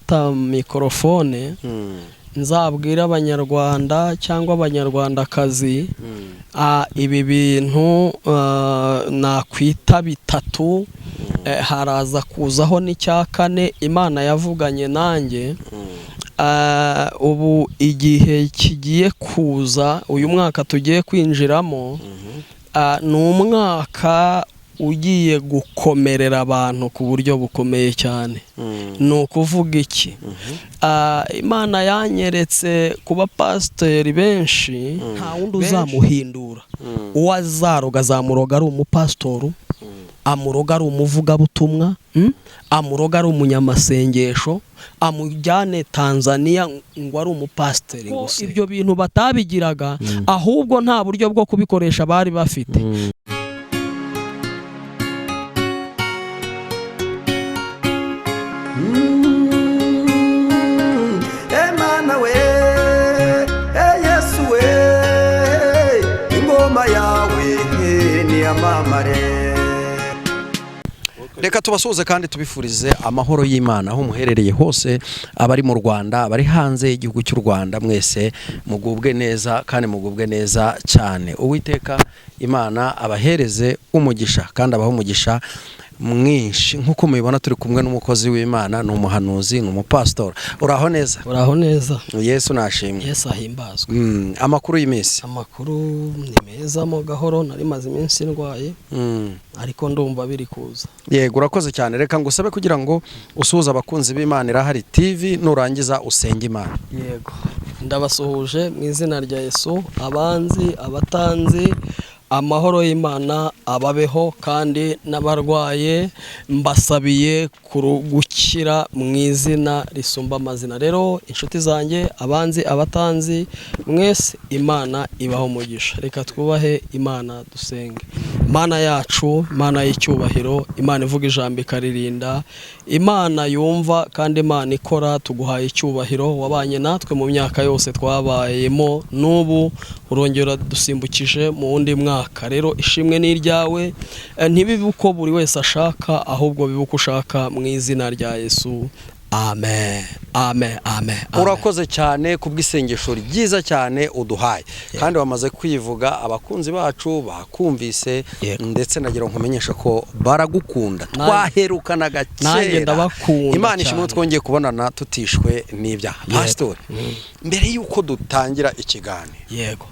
gufata mikorofone, nzabwire Abanyarwanda cyangwa Abanyarwandakazi ibi bintu nakwita bitatu, haraza kuzaho n'icya kane Imana yavuganye nanjye. Ubu igihe kigiye kuza, uyu mwaka tugiye kwinjiramo, ni umwaka ugiye gukomerera abantu ku buryo bukomeye cyane. Ni ukuvuga iki? Imana yanyeretse kuba pasiteri benshi, nta wundi uzamuhindura. Uwo azaroga azamuroga ari umupasitoru, amuroga ari umuvugabutumwa, amuroga ari umunyamasengesho, amujyane Tanzania ngo ari umupasiteri gusa. Ibyo bintu batabigiraga, ahubwo nta buryo bwo kubikoresha bari bafite. Emana we, Yesu we, ingoma yawe niyamamare. Reka tubasuhuze kandi tubifurize amahoro y'Imana aho muherereye hose, abari mu Rwanda, abari hanze y'igihugu cy'u Rwanda, mwese mugubwe neza kandi mugubwe neza cyane. Uwiteka Imana abahereze umugisha kandi abahe umugisha mwinshi. Nk'uko mubibona, turi kumwe n'umukozi w'Imana, ni umuhanuzi, ni umupasitori. Uraho neza? Uraho neza. Yesu nashimwe. Yesu ahimbazwe. Amakuru y'iminsi? Amakuru ni meza mo gahoro, nari maze iminsi ndwaye, ariko ndumva biri kuza. Yego, urakoze cyane. Reka ngusabe kugira ngo usuhuze abakunzi b'Imana Irahari TV, nurangiza usenge Imana. Yego, ndabasuhuje mu izina rya Yesu. Abanzi, abatanzi, amahoro y'Imana ababeho, kandi n'abarwaye mbasabiye gukira mu izina risumba amazina. Rero inshuti zanjye, abanzi, abatanzi, mwese Imana ibaho umugisha. Reka twubahe Imana, dusenge. Imana yacu, Imana y'icyubahiro, Imana ivuga ijambo ikaririnda, Imana yumva kandi Imana ikora, tuguhaye icyubahiro. Wabanye natwe mu myaka yose twabayemo, n'ubu urongera dusimbukije mu wundi mwaka. Rero ishimwe ni iryawe. Ntibibe uko buri wese ashaka, ahubwo bibe uko ushaka, mu izina rya Yesu, amen, amen, amen, amen. Urakoze cyane kubw'isengesho ryiza cyane uduhaye, kandi wamaze kwivuga, abakunzi bacu bakumvise. Ndetse nagira ngo nkumenyeshe ko baragukunda. Twaherukanaga Nanjye kera. ndabakunda Imana ishimwe, cyane. twongeye kubonana tutishwe n'ibyaha. Pasitori, mbere y'uko dutangira ikiganiro,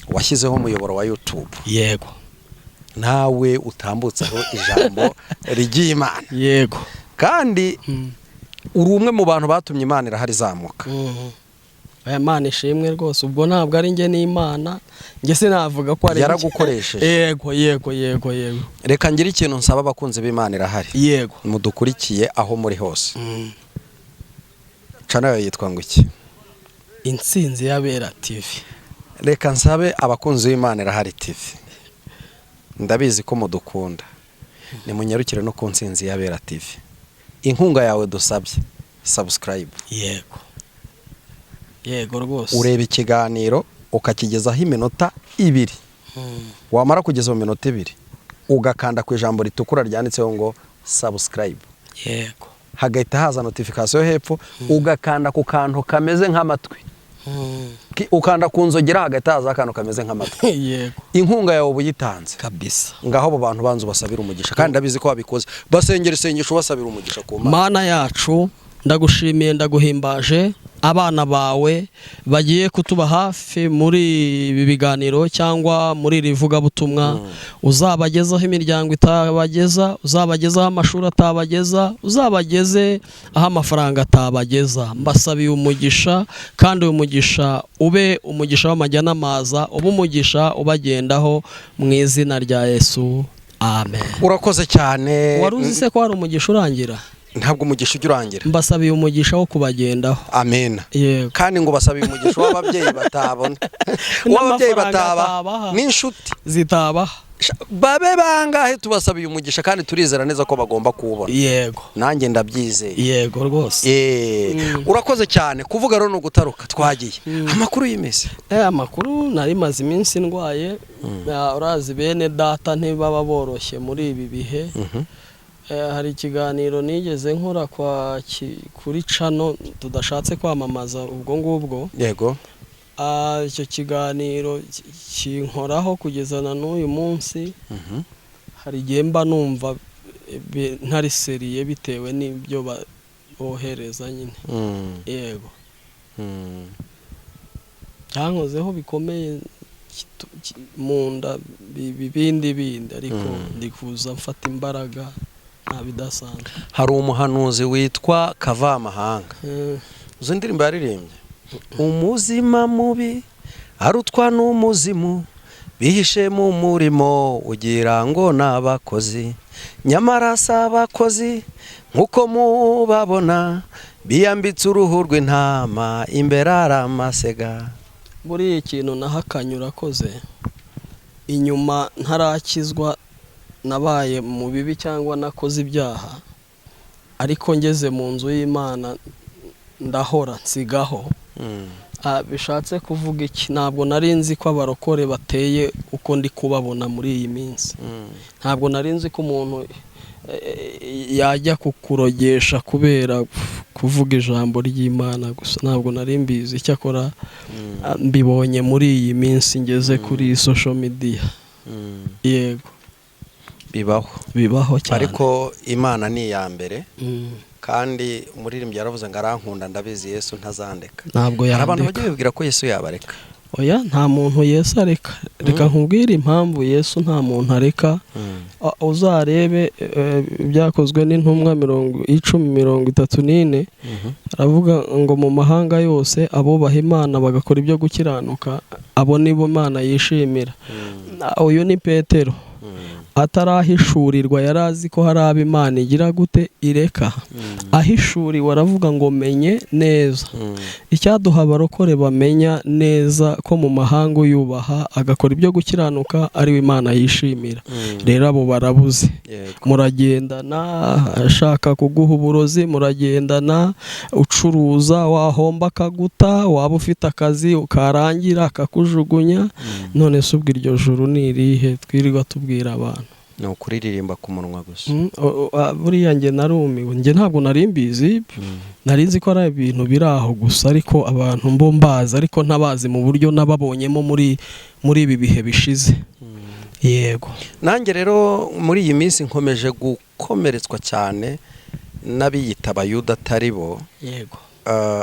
washyizeho umuyoboro wa YouTube, nawe utambutseho ijambo ry'Imana, kandi uri umwe mu bantu batumye Imana Irahari izamuka. Aya, Mana ishimwe rwose. Ubwo ntabwo ari njye n'Imana, njye sinavuga ko ari njye. Yaragukoresheje. Yego. Reka ngire ikintu nsaba abakunzi b'Imana Irahari mudukurikiye aho muri hose. Channel yawe yitwa ngo iki? Intsinzi y'Abera TV. Reka nsabe abakunzi b'Imana Irahari TV, ndabizi ko mudukunda, nimunyarukire no ku Ntsinzi y'Abera TV. Inkunga yawe dusabye, subscribe. Yego rwose. Ureba ikiganiro ukakigezaho iminota 2, wamara kugeza mu minota 2 ugakanda ku ijambo ritukura ryanditseho ngo subscribe, hagahita haza notification hepfo, ugakanda ku kantu kameze nk'amatwi. Ukanda ku nzogera, hagahita haza akantu kameze nk'amatwi. Inkunga yawe uba uyitanze. Kabisa. Ngaho abo bantu banza ubasabira umugisha, kandi ndabizi ko wabikoze. Basengera isengesho ubasabira umugisha ku Mana. Mana yacu, ndagushimiye, ndaguhimbaje. Abana bawe bagiye kutuba hafi muri ibi biganiro cyangwa muri iri vugabutumwa, uzabagezaho imiryango itabageza, uzabagezaho amashuri atabageza, uzabageze aho amafaranga atabageza. Mbasabiye umugisha, kandi uyu mugisha ube umugisha w'amajya n'amaza, ube umugisha ubagendaho, mu izina rya Yesu, amen. Urakoze cyane. Wari uzi se ko hari umugisha urangira? Ntabwo umugisha ujya urangira. Mbasabiye umugisha wo kubagendaho. Amena. Yego. Kandi ngo basabiye umugisha w'ababyeyi batabona, w'ababyeyi N'amafaranga bataba atabaha. n'inshuti zitabaha. Babe bangahe, tubasabiye umugisha kandi turizera neza ko bagomba kuwubona. Nanjye ndabyizeye. Yego rwose. Urakoze cyane. Kuvuga rero ni ugutaruka. Twagiye. Amakuru y'iminsi? Amakuru, nari maze iminsi ndwaye. Urazi bene data ntibaba boroshye muri ibi bihe. Hari ikiganiro nigeze nkora kuri channel tudashatse kwamamaza ubwo ngubwo. Yego. Icyo kiganiro kinkoraho kugeza na n'uyu munsi. Hari igihe mba numva ntari sérieux bitewe n'ibyo bohereza nyine. Yego. Cyankozeho bikomeye mu nda bindi bindi, ariko ndi kuza mfata imbaraga, nta bidasanzwe. Hari umuhanuzi witwa Kavamahanga. Uzi indirimbo yaririmbye, "Umuzima mubi arutwa n'umuzimu, bihishe mu murimo ugira ngo ni abakozi, nyamara si abakozi nk'uko mubabona, biyambitse uruhu rw'intama, imbere ari amasega"? Buriya ikintu nahakanye, urakoze, inyuma ntarakizwa nabaye mu bibi cyangwa nakoze ibyaha, ariko ngeze mu nzu y'Imana ndahora nsigaho. Bishatse kuvuga iki? Ntabwo nari nzi ko abarokore bateye uko ndi kubabona muri iyi minsi. Ntabwo nari nzi ko umuntu yajya kukurogesha kubera kuvuga ijambo ry'Imana gusa. Ntabwo nari mbizi. Icyakora mbibonye muri iyi minsi ngeze kuri social media. Yego. Bibaho. Bibaho cyane. Ariko Imana ni iya mbere. Kandi umuririmbyi yaravuze ngo "Arankunda ndabizi, Yesu ntazandeka." Ntabwo Hari abantu yandeka. bajya bibwira ko Yesu yabareka. Oya, nta muntu Yesu areka. Reka nkubwire impamvu Yesu nta muntu areka. Uzarebe Ibyakozwe n'Intumwa 10:34, aravuga ngo mu mahanga yose abubaha Imana bagakora ibyo gukiranuka, abo nibo Imana yishimira. Uyu ni Petero atarahishurirwa, yari azi ko hari abo Imana igira gute? Ireka. Ahishuriwe aravuga ngo menye neza. Icyaduha abarokore bamenya neza ko mu mahanga uyubaha agakora ibyo gukiranuka ari we Imana yishimira. Rero abo barabuze. Muragendana ashaka kuguha uburozi, muragendana ucuruza wahomba akaguta, waba ufite akazi ukarangira akakujugunya. None se ubwo iryo juru ni irihe twirirwa tubwira abantu? Ni ukuririmba ku munwa gusa. Buriya njye narumiwe. Njye ntabwo nari mbizi, nari nzi ko ari ibintu biri aho gusa, ariko abantu mbo mbazi, ariko ntabazi mu buryo nababonyemo muri ibi bihe bishize. Yego. Nanjye rero muri iyi minsi nkomeje gukomeretswa cyane n'abiyita Abayuda atari bo,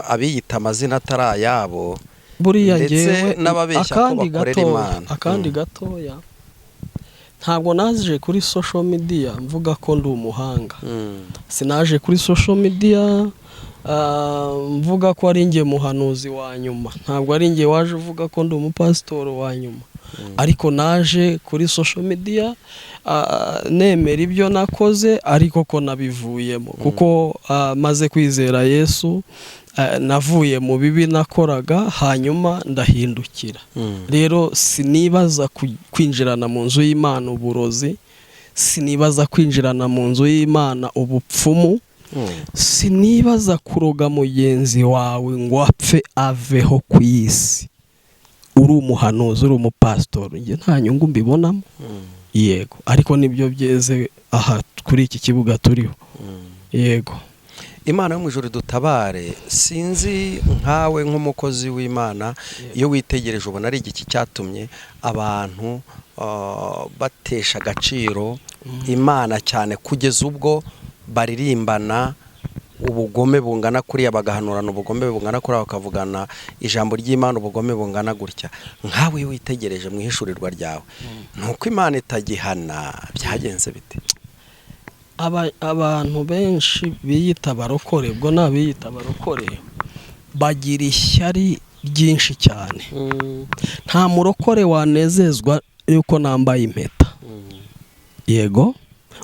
abiyita amazina atari ayabo, Buriya ndetse njyewe n'ababeshya ko akandi bakorera gatoya, Imana. akandi gatoya, ntabwo naje kuri social media mvuga ko ndi umuhanga. Sinaje kuri social media mvuga ko ari njye muhanuzi wa nyuma. Ntabwo ari njye waje uvuga ko ndi umupasitori wa nyuma, ariko naje kuri social media nemera ibyo nakoze, ariko ko nabivuyemo, kuko maze kwizera Yesu, navuye mu bibi nakoraga, hanyuma ndahindukira. Rero sinibaza kwinjirana mu nzu y'Imana uburozi, sinibaza kwinjirana mu nzu y'Imana ubupfumu, sinibaza kuroga mugenzi wawe ngo apfe aveho ku isi. Uri umuhanuzi, uri umupasitori, njye nta nyungu mbibonamo. Yego, ariko nibyo byeze aha kuri iki kibuga turiho. Yego. Imana yo mu ijuru dutabare. Sinzi nkawe nk'umukozi w'Imana, iyo witegereje ubona ari igiki cyatumye abantu batesha agaciro Imana cyane kugeza ubwo baririmbana ubugome bungana kuriya, bagahanurana ubugome bungana kuriya, bakavugana ijambo ry'Imana ubugome bungana gutya? Nkawe iyo witegereje mu ihishurirwa ryawe, ni uko Imana itagihana? Byagenze bite? Abantu benshi biyita abarokore, ubwo ni abiyita abarokore, bagira ishyari ryinshi cyane. Nta murokore wanezezwa yuko nambaye impeta. Yego,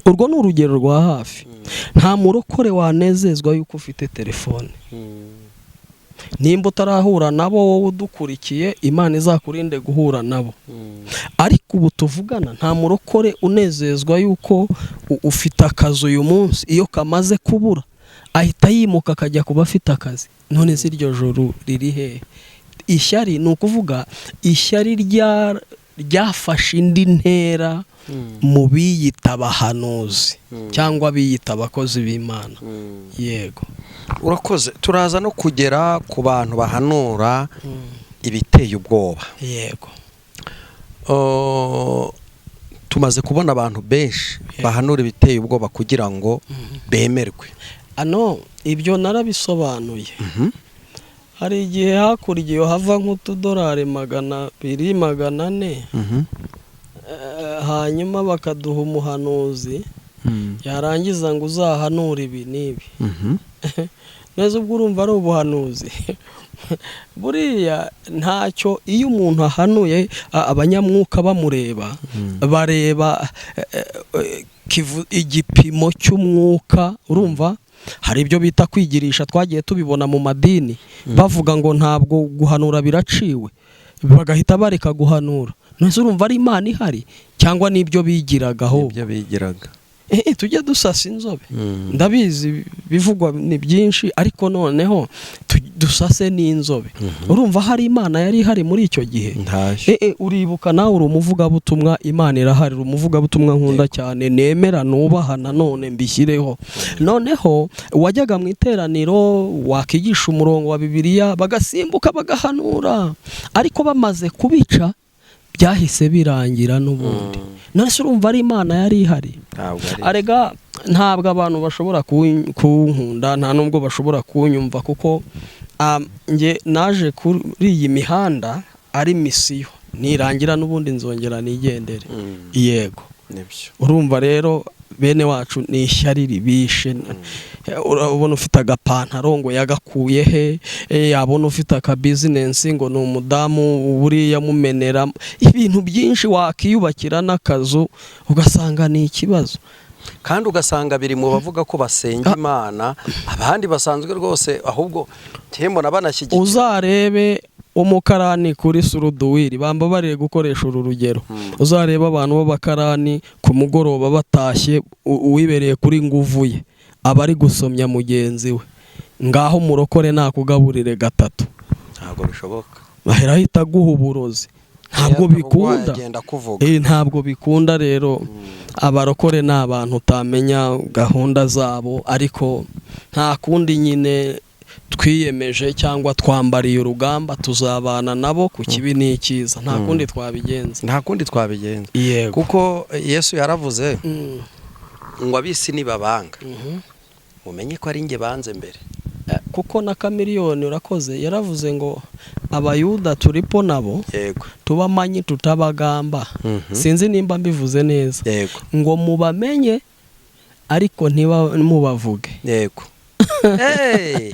urwo ni urugero rwa hafi. Nta murokore wanezezwa yuko ufite telefone. Nimba utarahura nabo, wowe udukurikiye, Imana izakurinde guhura nabo, ariko ubu tuvugana nta murokore unezezwa yuko ufite akazi uyu munsi. Iyo kamaze kubura ahita yimuka akajya kuba afite akazi. None se iryo joro riri hehe? Ishyari, ni ukuvuga ishyari ryafashe indi ntera. Mu biyita abahanuzi cyangwa biyita abakozi b'Imana. Yego. Urakoze. Turaza no kugera ku bantu bahanura ibiteye ubwoba. Yego. Tumaze kubona abantu benshi bahanura ibiteye ubwoba kugira ngo bemerwe. Ano ibyo narabisobanuye. Hari igihe hakurya iyo hava nk'utudolari 200, 400, hanyuma bakaduha umuhanuzi, yarangiza ngo uzahanure ibi n'ibi. Neza, ubwo urumva ari ubuhanuzi? Buriya ntacyo. Iyo umuntu ahanuye, abanyamwuka bamureba, bareba igipimo cy'umwuka. Urumva hari ibyo bita kwigirisha, twagiye tubibona mu madini, bavuga ngo ntabwo guhanura biraciwe, bagahita bareka guhanura. None urumva ari Imana ihari cyangwa n'ibyo bigiragaho? Ibyo bigiraga. Tujye dusasa inzobe. Ndabizi bivugwa ni byinshi, ariko noneho dusase n'inzobe. Urumva hari Imana yari ihari muri icyo gihe? Ntayo. Uribuka nawe uri umuvugabutumwa, Imana irahari, uri umuvugabutumwa nkunda cyane, nemera, nubaha, nanone mbishyireho. Noneho wajyaga mu iteraniro, wakigisha umurongo wa Bibiliya, bagasimbuka bagahanura, ariko bamaze kubica byahise birangira n'ubundi. None se urumva ari Imana yari ihari? Ntabwo ari. Arega ntabwo abantu bashobora kunkunda, nta nubwo bashobora kunyumva, kuko njye naje kuri iyi mihanda ari misiyo, nirangira n'ubundi nzongera nigendere. Yego. Nibyo. Urumva rero bene wacu ni ishyari ribishe. Urabona ufite agapantaro ngo yagakuye he, yabona ufite akabizinesi ngo ni umudamu buriya mumenera ibintu byinshi, wakiyubakira n'akazu ugasanga ni ikibazo. Kandi ugasanga biri mu bavuga ko basenga Imana, abandi basanzwe rwose, ahubwo mbona banashyigikiye. Uzarebe umukarani kuri suruduwiri, bambabarire gukoresha uru rugero, uzarebe abantu b'abakarani ku mugoroba batashye, uwibereye kuri nguvu ye aba ari gusomya mugenzi we, ngaho umurokore nakugaburire gatatu. Ntabwo bishoboka. Ahera ahita aguha uburozi. Ntabwo bikunda. Agenda kuvuga. Ntabwo bikunda. Rero abarokore ni abantu utamenya gahunda zabo, ariko nta kundi nyine, twiyemeje cyangwa twambariye urugamba, tuzabana nabo ku kibi n'icyiza, nta kundi twabigenza. Nta kundi twabigenza. Yego. Kuko Yesu yaravuze ngo ab'isi nibabanga, mumenye ko ari njye banze mbere. Kuko na Kamiliyoni, urakoze, yaravuze ngo Abayuda turipo nabo, tubamanyi tutabagamba. Sinzi nimba mbivuze neza. Ngo mubamenye ariko ntimubavuge. Yego. Hey!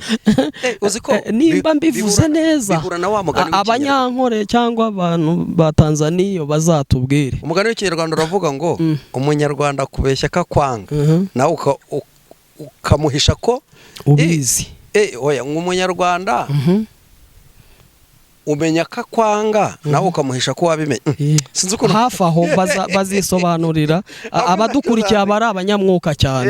Hey, uzi ko Nimba mbivuze neza, bihura na wa mugani w'Ikinyarwanda. Abanyankore cyangwa abantu ba Tanzaniya bazatubwire. Umugani w'Ikinyarwanda uravuga ngo Umunyarwanda akubeshya akakwanga, nawe ukamuhisha ko ubizi. Oya, ngo Umunyarwanda umenya ko akwanga, nawe ukamuhisha ko wabimenye. Sinzi ukuntu. Hafi aho bazisobanurira. Abadukurikiye aba ari abanyamwuka cyane.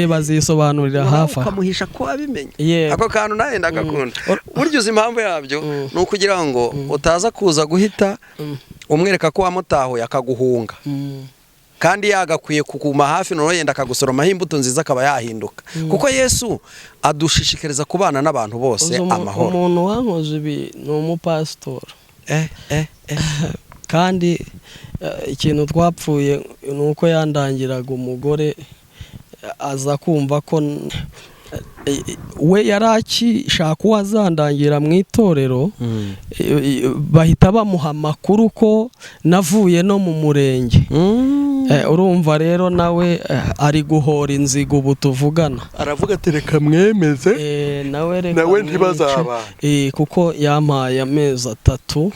Bazisobanurira Nawe hafi aho. ukamuhisha ko wabimenye. Yego. Ako kantu nawe ndagakunda. Burya uzi impamvu yabyo? Ni ukugira ngo utaza kuza guhita umwereka ko wamutahuye akaguhunga, kandi yagakwiye kuguma hafi, noneho yenda akagusoromaho imbuto nziza, akaba yahinduka, kuko Yesu adushishikariza kubana n'abantu bose Uzi amahoro. umuntu wankoze ibi ni umupasitori. Kandi ikintu twapfuye ni uko yandangiraga umugore, aza kumva ko we yari akishaka uwo azandangira mu itorero, bahita bamuha amakuru ko navuye no mu murenge. Urumva rero nawe ari guhora inzigo ubu tuvugana. Aravuga ati reka mwemeze. Nawe reka Nawe mwice. ntibazabana. Kuko yampaye amezi 3.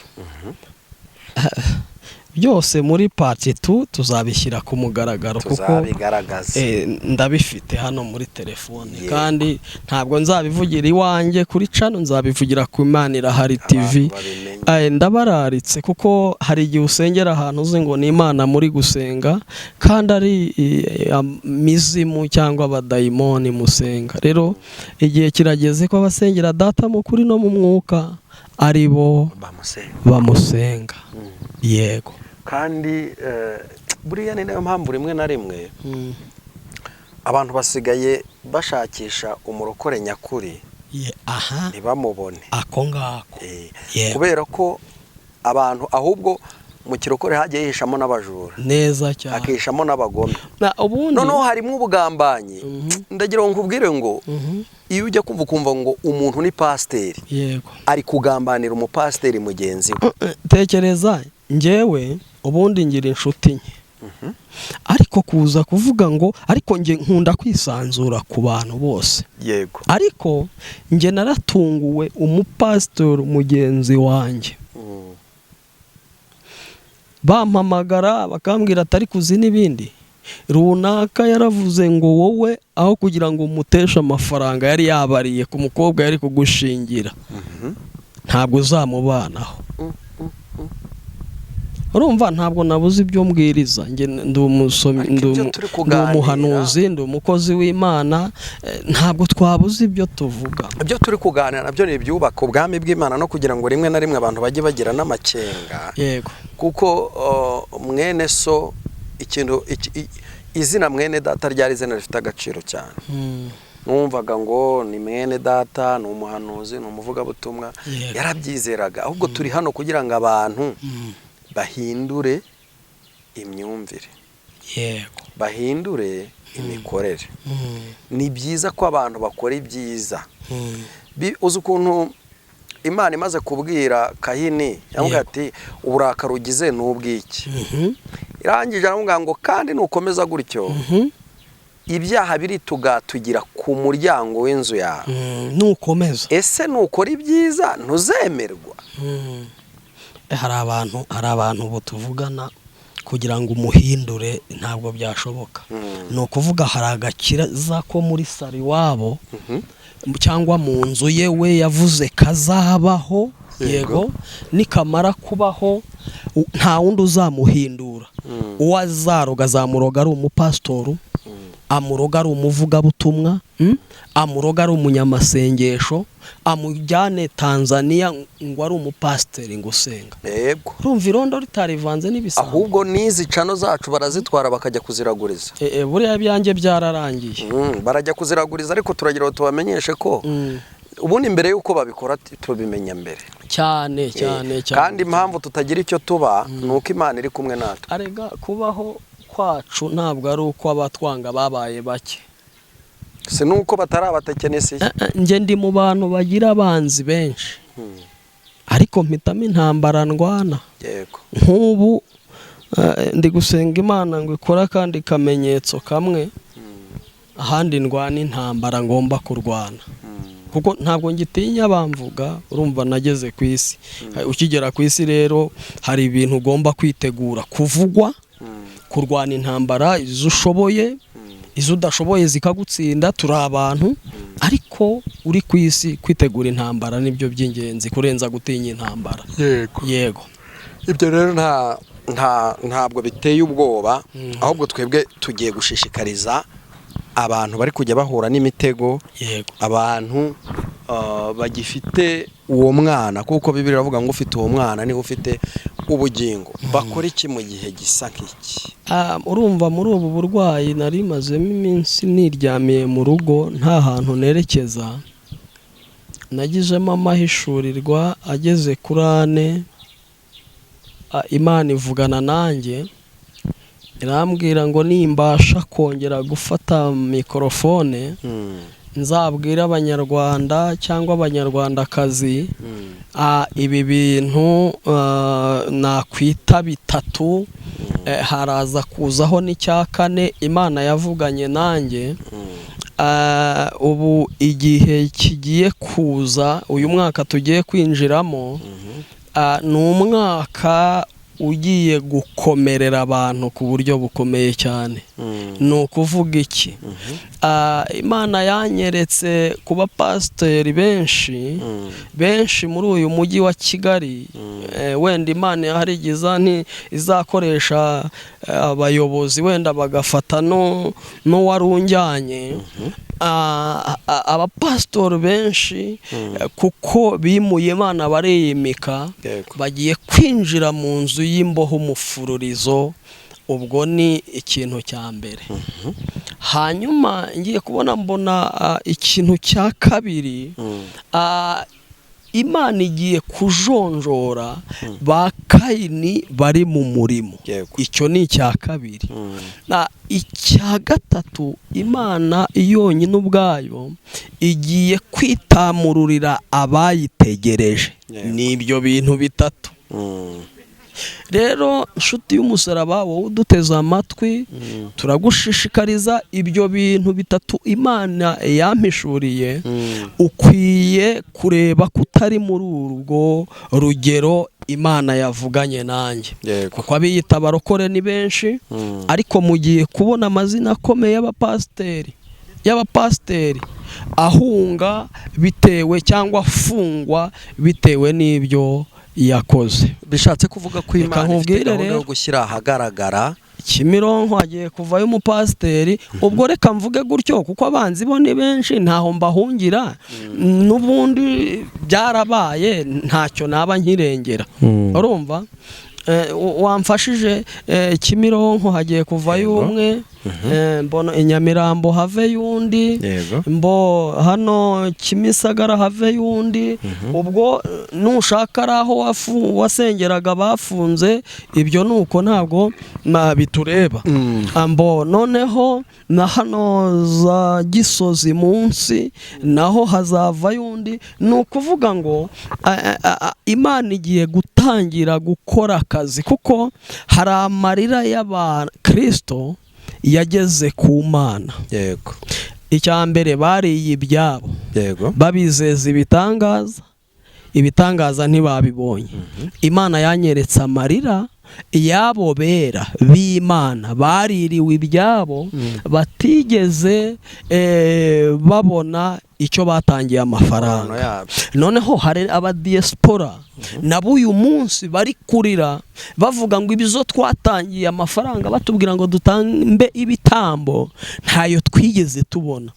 Byose muri part 2 tuzabishyira ku mugaragaro, kuko Tuzabigaragaza. Ndabifite hano muri telefone. Yego. Kandi ntabwo nzabivugira iwanjye kuri channel, nzabivugira ku Imana Irahari TV. Abantu babimenye. Ndabararitse, kuko hari igihe usengera ahantu uzi ngo ni Imana muri gusenga, kandi ari mizimu cyangwa abadayimoni musenga. Rero igihe kirageze ko abasengera Data mu kuri no mu mwuka ari bo bamusenga. Bamusenga, yego. Kandi Buriya ni nayo mpamvu rimwe na rimwe abantu basigaye bashakisha umurokore nyakuri, Aha, ntibamubone. Ako ngako. Kubera ko abantu ahubwo mu kirokore hagiye hihishamo n'abajura, Neza cyane. hakihishamo n'abagome. Na ubundi Noneho harimo ubugambanyi. Ndagira ngo nkubwire ngo iyo ujya kumva ukumva ngo umuntu ni pasiteri, ari kugambanira umupasiteri mugenzi we. Tekereza, njyewe ubundi ngira inshuti nke, ariko kuza kuvuga ngo, ariko njye nkunda kwisanzura ku bantu bose. Ariko njye naratunguwe, umupasitori mugenzi wanjye bampamagara bakambwira atari kuzi n'ibindi runaka, yaravuze ngo wowe aho kugira ngo umuteshe amafaranga yari yabariye ku mukobwa yari kugushingira, ntabwo uzamubanaho. Urumva, ntabwo nabuze ibyo mbwiriza. Njye ndi umusomyi, Ariko ndi ibyo turi ndi kuganira- umuhanuzi, ndi umukozi w'Imana, ntabwo twabuze ibyo tuvuga. Ibyo turi kuganira nabyo ni ibyubaka ubwami bw'Imana, no kugira ngo rimwe na rimwe abantu bajye bagira n'amakenga, kuko mwene so, ikintu izina mwene data ryari izina rifite agaciro cyane. Numvaga ngo ni mwene data, ni umuhanuzi, ni umuvugabutumwa, yarabyizeraga. Ahubwo turi hano kugira ngo abantu bahindure imyumvire, bahindure imikorere. Ni byiza ko abantu bakora ibyiza. Uzi ukuntu Imana imaze kubwira Kahini, yamubwira ati: "Uburakari ugize ni ubw'iki?" Irangije aramubwira ngo: "Kandi nukomeza gutyo, ibyaha biritugatugira ku muryango w'inzu yawe." Nukomeza. Ese nukora ibyiza ntuzemerwa? Hari abantu ubu tuvugana, kugira ngo umuhindure ntabwo byashoboka. Ni ukuvuga hari agakiza ko muri saro iwabo cyangwa mu nzu ye, we yavuze kazabaho. Yego, nikamara kubaho nta wundi uzamuhindura. Uwo azaroga azamuroga ari umupasitoru, amuroga ari umuvugabutumwa, amuroga ari umunyamasengesho, amujyane Tanzania ngo ari umupasiteri ngo usenga. Urumva irondo ritarivanze n'ibisambo. Ahubwo n'izi channel zacu barazitwara bakajya kuziraguriza. Buriya ibyanjye byararangiye. Barajya kuziraguriza, ariko turagira ngo tubamenyeshe ko ubundi mbere y'uko babikora tubimenya mbere. Cyane cyane cyane. Kandi impamvu tutagira icyo tuba ni uko Imana iri kumwe natwe. Arega kubaho kwacu ntabwo ari uko abatwanga babaye bake. Si nuko batari abatekinisiye. Njye ndi mu bantu bagira abanzi benshi, ariko mpitamo intambara ndwana. Nk'ubu ndi gusenga Imana ngo ikore akandi kamenyetso kamwe, ahandi ndwana intambara ngomba kurwana, kuko ntabwo ngitinya bamvuga. Urumva nageze ku isi. Ukigera ku isi rero hari ibintu ugomba kwitegura: kuvugwa, kurwana intambara izo ushoboye, izo udashoboye zikagutsinda. Turi abantu, ariko uri ku isi kwitegura intambara nibyo by'ingenzi kurenza gutinya intambara. Yego. Ibyo rero nta nta ntabwo biteye ubwoba. Ahubwo twebwe tugiye gushishikariza abantu bari kujya bahura n'imitego, abantu bagifite uwo mwana, kuko Bibiliya iravuga ngo ufite uwo mwana niwe ufite ubugingo. Bakora iki mu gihe gisa nk'iki? Urumva muri ubu burwayi nari mazemo iminsi niryamiye mu rugo, nta hantu nerekeza, nagizemo amahishurirwa ageze kuri ane. Imana ivugana nanjye, irambwira ngo nimbasha kongera gufata mikorofone, nzabwire Abanyarwanda cyangwa Abanyarwandakazi ibi bintu nakwita bitatu, haraza kuzaho n'icya kane. Imana yavuganye nanjye, ubu igihe kigiye kuza, uyu mwaka tugiye kwinjiramo, ni umwaka ugiye gukomerera abantu ku buryo bukomeye cyane. Ni ukuvuga iki? Imana yanyeretse ku bapasiteri benshi benshi muri uyu mujyi wa Kigali. Wenda Imana hari igihe izakoresha abayobozi, wenda bagafata n'uwari unjyanye. Abapasitori benshi, kuko bimuye Imana bariyimika, bagiye kwinjira mu nzu y'imbohe umufururizo. Ubwo ni ikintu cya mbere. Hanyuma ngiye kubona mbona ikintu cya kabiri, Imana igiye kujonjora ba Kayini bari mu murimo. Icyo ni icya kabiri. Icya gatatu, Imana yonyine ubwayo igiye kwitamururira abayitegereje. Ni ibyo bintu bitatu. Rero nshuti y'umusaraba, wowe uduteze amatwi, turagushishikariza ibyo bintu bitatu Imana yampishuriye. Ukwiye kureba ko utari muri urwo rugero Imana yavuganye nanjye, kuko abiyita abarokore ni benshi, ariko mugiye kubona amazina akomeye y'abapasiteri ahunga bitewe cyangwa afungwa bitewe n'ibyo yakoze. Bishatse kuvuga ko Reka Imana ifite nkubwire gahunda rero. yo gushyira ahagaragara. Kimironko hagiye kuvayo umupasiteri. Ubwo reka mvuge gutyo kuko abanzi bo ni benshi, ntaho mbahungira, n'ubundi byarabaye, ntacyo naba nkirengera. Urumva, wamfashije, Kimironko hagiye kuvayo umwe, mbona i Nyamirambo haveyo undi, mbo hano Kimisagara haveyo undi. Ubwo nushaka ari aho wasengeraga bafunze, ibyo ni uko ntabwo bitureba. Mbo noneho na hano za Gisozi munsi naho hazavayo undi. Ni ukuvuga ngo Imana igiye gutangira gukora akazi, kuko hari amarira y'abakirisito yageze ku Mana. Icya mbere, bariye ibyabo, babizeza ibitangaza, ibitangaza ntibabibonye. Imana yanyeretse amarira y'abo bera b'Imana baririwe ibyabo, batigeze babona icyo batangiye amafaranga. Ingano yabyo. Noneho hari abadiyesipora nabo uyu munsi bari kurira bavuga ngo ibizo twatangiye amafaranga batubwira ngo dutambe ibitambo, ntayo twigeze tubona.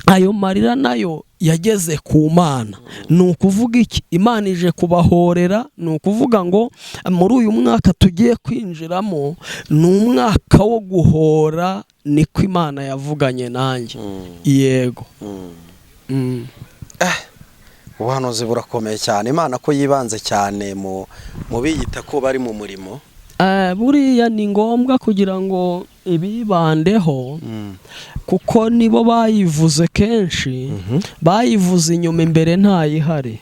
Ayo marira nayo yageze ku Mana. Ni ukuvuga iki? Imana ije kubahorera. Ni ukuvuga ngo muri uyu mwaka tugiye kwinjiramo ni umwaka wo guhora, niko Imana yavuganye nanjye. Yego. Ubuhanuzi burakomeye cyane. Imana ko yibanze cyane mu biyita ko bari mu murimo. Buriya ni ngombwa kugira ngo ibibandeho, kuko nibo bayivuze kenshi, bayivuze inyuma, imbere ntayihari.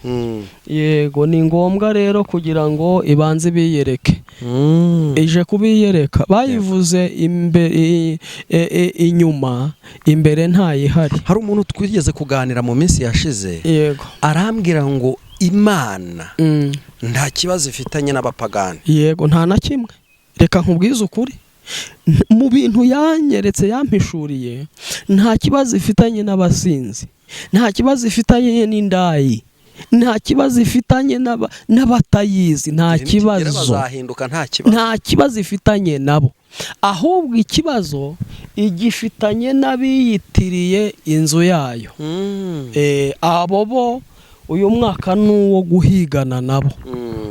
Yego, ni ngombwa rero kugira ngo ibanze ibiyereke. Ije kubiyereka, bayivuze inyuma, imbere ntayihari. Hari umuntu twigeze kuganira mu minsi yashize, arambwira ngo Imana nta kibazo ifitanye n'abapagani. Yego, nta na kimwe. Reka nkubwize ukuri, mu bintu yanyeretse yampishuriye, nta kibazo ifitanye n'abasinzi, nta kibazo ifitanye n'indayi, nta kibazo ifitanye n'abatayizi, nta Igihe nikigera kibazo. bazahinduka, nta kibazo. Nta kibazo ifitanye nabo, ahubwo ikibazo igifitanye n'abiyitiriye inzu yayo. Abo bo uyu mwaka ni uwo guhigana nabo.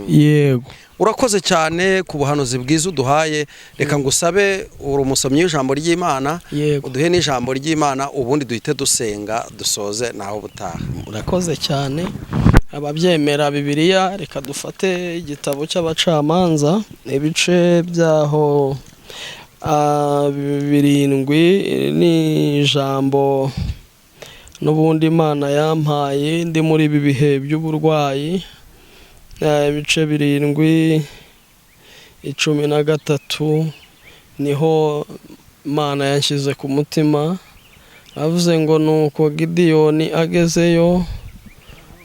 Yego. Urakoze cyane ku buhanuzi bwiza uduhaye. Reka ngusabe, uri umusomyi w'ijambo ry'Imana, uduhe n'ijambo ry'Imana, ubundi duhite dusenga dusoze, naho ubutaha. Murakoze cyane. Ababyemera Bibiliya, reka dufate igitabo cy'Abacamanza, ibice byaho 7. Ni ijambo n'ubundi Imana yampaye ndi muri ibi bihe by'uburwayi. Ibice 7, 13, niho Imana yanshyize ku mutima. Avuze ngo nuko Gidiyoni agezeyo,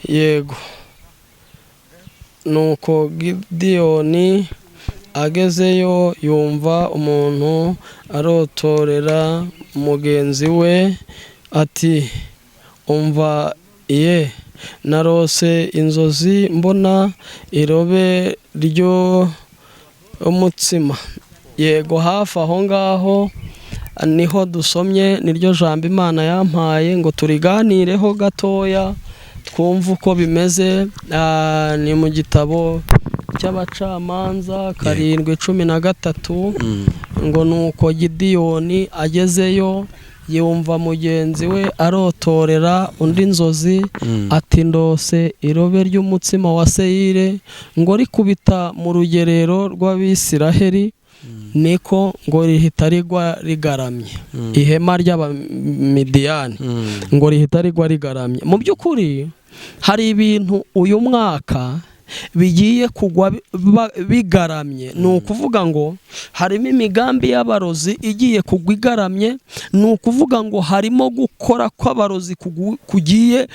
yego, nuko Gidiyoni agezeyo yumva umuntu arotorera mugenzi we ati: "Umva ye, narose inzozi mbona irobe ry'umutsima." Yego, hafi aho ngaho niho dusomye, niryo jambo Imana yampaye ngo turiganireho gatoya twumve uko bimeze. Ni mu gitabo cy'Abacamanza 7:13, ngo nuko Gidiyoni agezeyo yumva mugenzi we arotorera undi nzozi, ati ndose irobe ry'umutsima wa seyire ngo rikubita mu rugerero rw'Abisiraheli, niko ngo rihita rigwa rigaramye. Ihema ry'Abamidiyani ngo rihita rigwa rigaramye. Mu by'ukuri hari ibintu uyu mwaka bigiye kugwa bigaramye. Ni ukuvuga ngo harimo imigambi y'abarozi igiye kugwa igaramye. Ni ukuvuga ngo harimo gukora kw'abarozi kugiye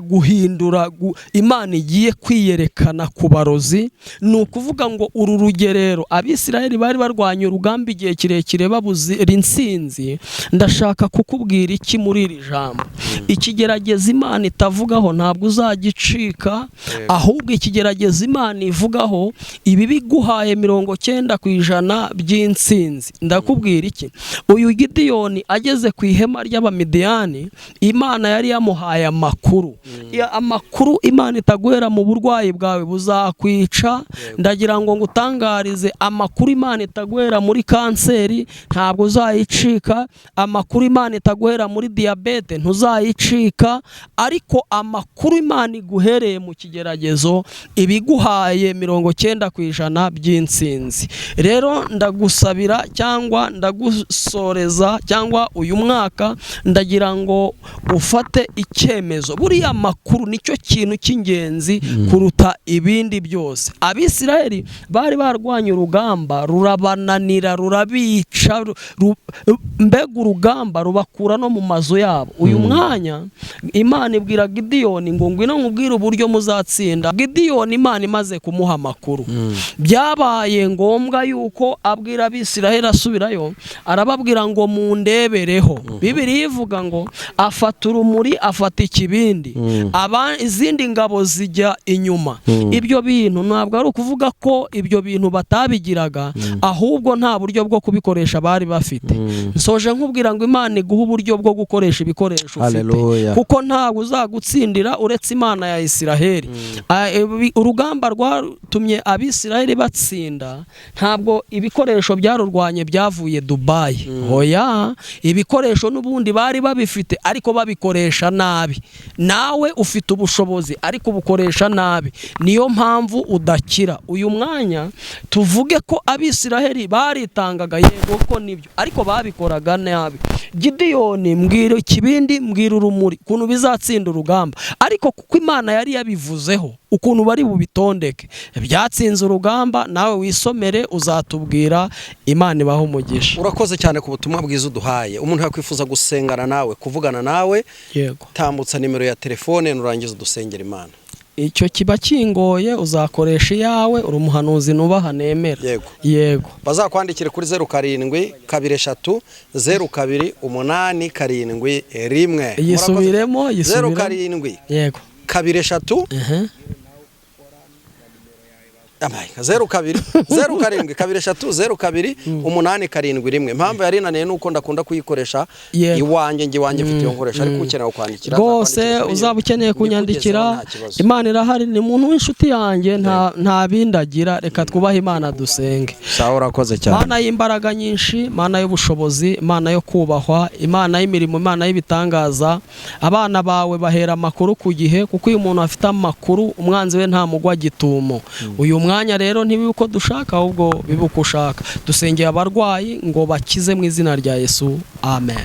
guhindura, Imana igiye kwiyerekana ku barozi. Ni ukuvuga ngo uru rugerero Abisiraheli bari barwanya urugamba igihe kirekire babuze intsinzi. Ndashaka kukubwira iki muri iri jambo? Ikigerageza Imana itavugaho ntabwo uzagicika, ahubwo ikigerageza Imana ivugaho ibi biguhaye 90% by'intsinzi. Ndakubwira iki? Uyu Gidiyoni ageze ku ihema ry'Abamidiyani, Imana yari yamuhaye amakuru. Amakuru Imana itaguhera mu burwayi bwawe buzakwica. Ndagira ngo ngutangarize amakuru Imana itaguhera muri kanseri, ntabwo uzayicika. Amakuru Imana itaguhera muri diyabete, ntuzayicika. Ariko amakuru Imana iguhereye mu kigeragezo ibiguhaye 90% by'intsinzi. Rero ndagusabira cyangwa ndagusoreza cyangwa uyu mwaka ndagira ngo ufate icyemezo. Buriya makuru nicyo kintu cy'ingenzi kuruta ibindi byose. Abisiraheli bari barwanye urugamba rurabananira, rurabica, mbega urugamba rubakura no mu mazu yabo. Uyu mwanya Imana ibwira Gidiyoni ngo ngwino nkubwire uburyo muzatsinda. Gidiyoni Imana imaze kumuha amakuru, byabaye ngombwa yuko abwira Abisiraheli asubirayo, arababwira ngo mundebereho. Bibiliya ivuga ngo afata urumuri, afata ikibindi, izindi ngabo zijya inyuma. Ibyo bintu ntabwo ari ukuvuga ko ibyo bintu batabigiraga, ahubwo nta buryo bwo kubikoresha bari bafite. Nsoje nkubwira ngo Imana iguhe uburyo bwo gukoresha ibikoresho ufite, Haleluya. kuko ntabwo uzagutsindira uretse Imana ya Isiraheli. Urugamba rwatumye Abisiraheli batsinda, ntabwo ibikoresho byarurwanye byavuye Dubayi. Hoya, ibikoresho n'ubundi bari babifite, ariko babikoresha nabi. Nawe ufite ubushobozi ariko ubukoresha nabi, niyo mpamvu udakira. Uyu mwanya tuvuge ko Abisiraheli baritangaga, yego ko nibyo, ariko babikoraga nabi. Gidiyoni mbwira ikibindi, mbwira urumuri ukuntu bizatsinda urugamba, ariko kuko Imana yari yabivuzeho ukuntu bari bubitondeke, byatsinze urugamba. Nawe wisomere uzatubwira. Imana ibahe umugisha. Urakoze cyane ku butumwa bwiza uduhaye. Umuntu yakwifuza gusengana nawe, kuvugana nawe, Yego. tambutsa nimero ya telefone nurangiza udusengera Imana. Icyo kiba kingoye, uzakoresha iyawe, uri umuhanuzi nubaha nemera. Yego. Yego. Bazakwandikire kuri 07230287 1. Yisubiremo, Zeru yisubiremo. karindwi Yego. 23 Amaye, 02 07230287 1. Impamvu yari inaniye nuko ndakunda kuyikoresha Yego. iwanjye, nge iwanjye mfite iyo nkoresha, ariko ukeneye kwandikira Rwose azakwandikira kuri iyo, uzaba ukeneye kunyandikira, mbikugezeho nta kibazo. Imana irahari, ni umuntu w'inshuti yanjye, nta bindi agira. Reka twubahe Imana, dusenge. Sawa, urakoze cyane. Mana y'imbaraga nyinshi, Mana y'ubushobozi, Imana yo kubahwa, Imana y'imirimo, Imana y'ibitangaza, abana bawe bahera amakuru ku gihe, kuko iyo umuntu afite amakuru umwanzi we ntamugwa gitumo. Uyu mwanya rero ntibibe uko dushaka, ahubwo bibe uko ushaka. Dusengeye abarwayi ngo bakize mu izina rya Yesu, amen.